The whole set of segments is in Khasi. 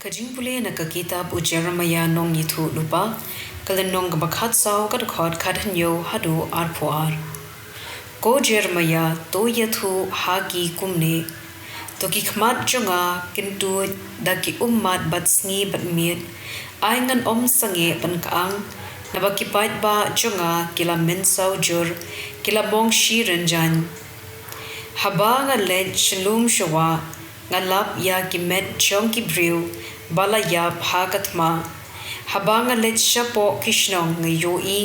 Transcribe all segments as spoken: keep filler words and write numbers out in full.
Ka jingpule na ka kitab u Jeremiah nongïathuhlypa, ka lynnong kaba khatsaw, ka dkhot khathynñiew haduh arphew ar. Ko Jeremiah, to ïathuh ha ki kumne: To ki khmat jong nga kin tuid da ki ummat bad sngi bad miet. Ai ngan ym sangeh ban kyang, naba ki paidbah jong nga ki la mynsaw jur, ki la mong shi rynjang. Haba nga leit sha lum sha wah, nga lap ïa ki met jong ki briew ba la ïap ha ka thma. Haba nga leit shapoh ki shnong, nga ïohi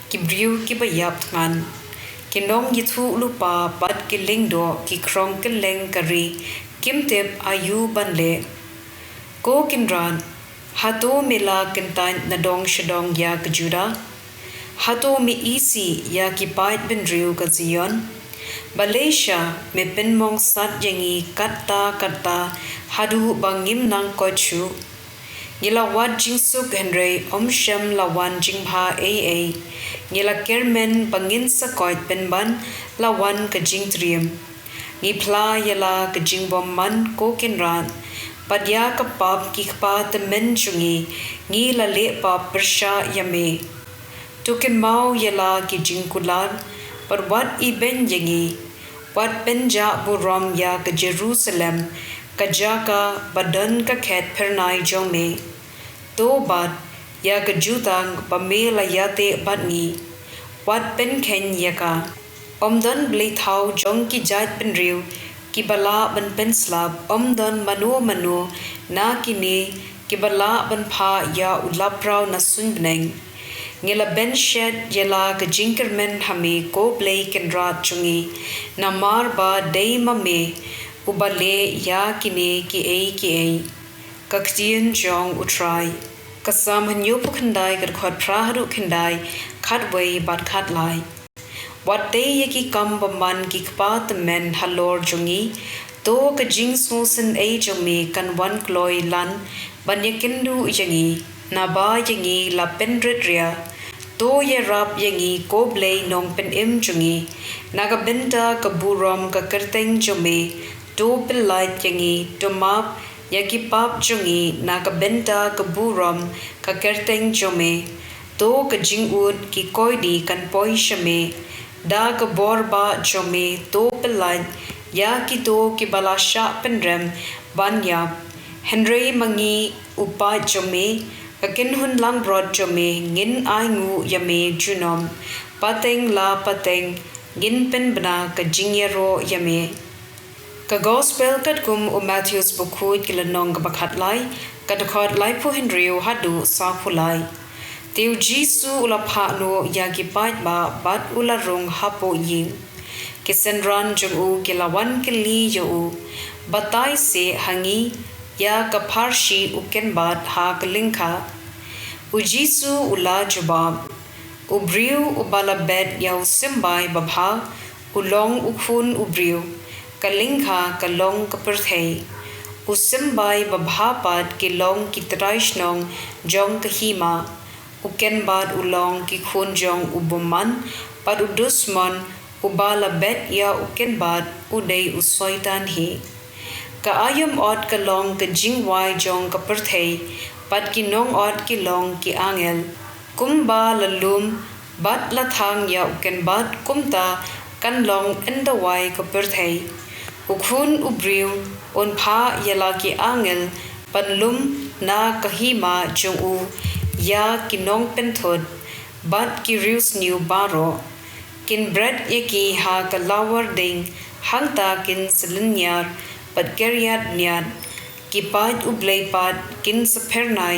ki briew kiba ïap thngan. Ki nongïathuhlypa bad ki lyngdoh ki khrong kylleng ka ri kim tip aïu ban leh. Ko Kynrad, hato me la kyntait na dong sha dong ïa ka Judah? Hato me isih ïa ki paidbynriew ka Zion? Balei sha me pynmong sat ïa ngi katta katta haduh ba ngim nang koit shuh? Ngi la wad jingsuk, hynrei ym shym la wan jingbha ei ei. Ngi la kyrmen ba ngin sa koit, pynban la wan ka jingtriem. Ngi phla ïa la ka jingbymman, ko Kynrad, bad ïa ka pap ki kpa tymmen jong ngi, ngi la leh pap pyrshah ïa me. To kynmaw ïa la ki jingkular, bad wat ibeiñ ïa ngi. Wat pynjah burom ïa ka Jerusalem, ka jaka ba don ka khet phyrnai jong me. To bat ïa ka jutang ba me la ïateh bad ngi. Wat pynkheiñ ïa ka. Ym don blei thaw jong ki jaitbynriew kiba lah ban pynslap, ym don mano mano na kine kiba lah ban phah ïa u lapraw na suiñ bneng. Ngi la bynshit ïa la ka jingkyrmen ha me, ko Blei Kynrad jong ngi, namar ba dei ma me uba leh ïa kine kiei kiei. Ka ktien jong U Trai. Ka Salm hynñiewphew khyndai, ka dkhot phra haduh khyndai, khatwei bad khatlai. Wat tei ïa ki kam bymman ki kpa tymmen halor jong ngi. To ka jingsngewsynei jong me kan wan kloi lan ban ïakynduh ïa ngi, naba ïa ngi la pynrit ria. To ïarap ïa ngi, ko Blei Nongpynim jong ngi, na ka bynta ka burom ka kyrteng jong me. To pyllait ïa ngi, to map ïa ki pap jong ngi na ka bynta ka burom ka kyrteng jong me. To ka jingud ki koidi kan poi sha me da ka bor ba jong me. To pyllait ïa kito kiba la shah pynrem ban ïap. Hynrei ma ngi, u paid jong me, ka kynhun langbrot jong me, ngin ainguh ïa me junom. Pateng la pateng ngin pynbna ka jingïaroh ïa me. Ka Gospel katkum u Mathaios bakhuid, ka lynnong kaba khatlai, ka dkhot laiphew hynriew haduh sawphew lai. Te u Jisu u la phah noh ïa ki paidbah bad u la rung hapoh ïing. Ki synran jong u ki la wan kylli ïa u, Batai seh ha ngi, ïa ka pharshi u kynbat ha ka lyngkha? U Jisu u la jubab, U briew uba la bet ïa u symbai babha u long u khun u briew. Ka lyngkha ka long ka pyrthei. U symbai babha pat ki long ki trai shnong jong ka hima. U kynbat u long ki khun jong u bymman, bad u dusmon uba la bet ïa u kynbat u dei u Soitan hi. Ka aïom ot ka long ka jingwai jong ka pyrthei, bad ki nong ot ki long ki angel. Kumba la lum bad la thang ïa u kynbat, kumta kan long ynda wai ka pyrthei. U Khun u briew un phah ïa la ki angel ban lum na ka hima jong u ïa ki nongpynthut bad ki riewsniew baroh. Kin bret ïa ki ha ka lawar ding, hangta kin sa lynñiar bad kyriat bniat. Ki paid U Blei pat kin sa phyrnai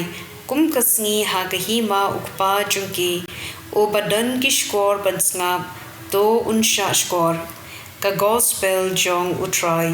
kum ka sngi ha ka hima u Kpa jong ki, uba don ki shkor ban sngap, to un shah shkor. Ka Gospel jong U Trai.